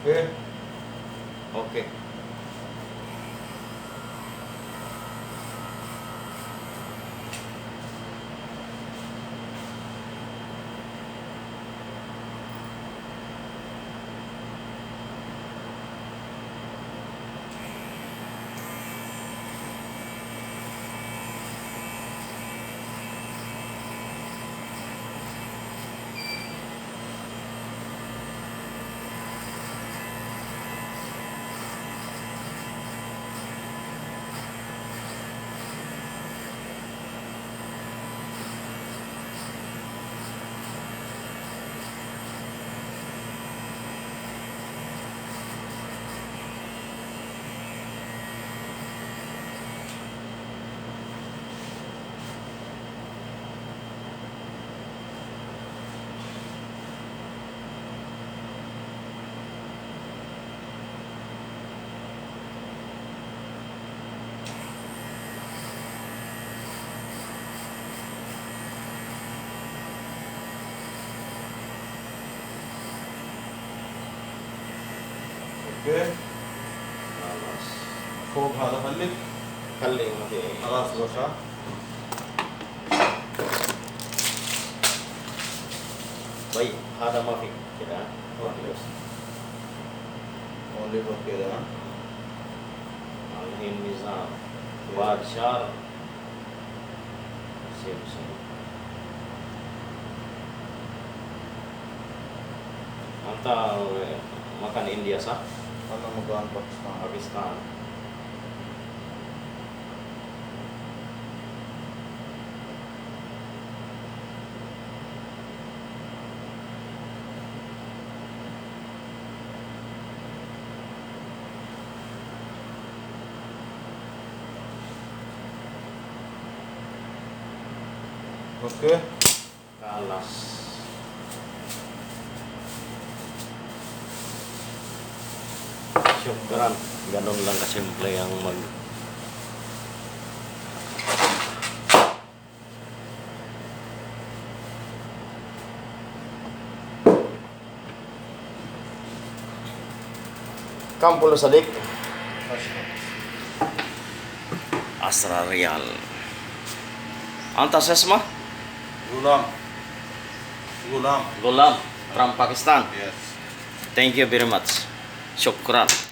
Okay. Okay. Okay. خلاص. فوق هذا خليك. خلي ما في. خلاص بس ها. طيب هذا ما في كده. Okay. Only for كده ها. الحين ميزان بعد شهر same same. أنت مكان India صح؟ أنا مكان باكستان. باكستان. Okay. خلاص. شكرا. Ganun lang kasimple ang mag كم كله صديق؟ 10 ريال. أنت شو اسمه؟ غلام. غلام. غلام from Pakistan. Yes. Thank you very much. شكرا.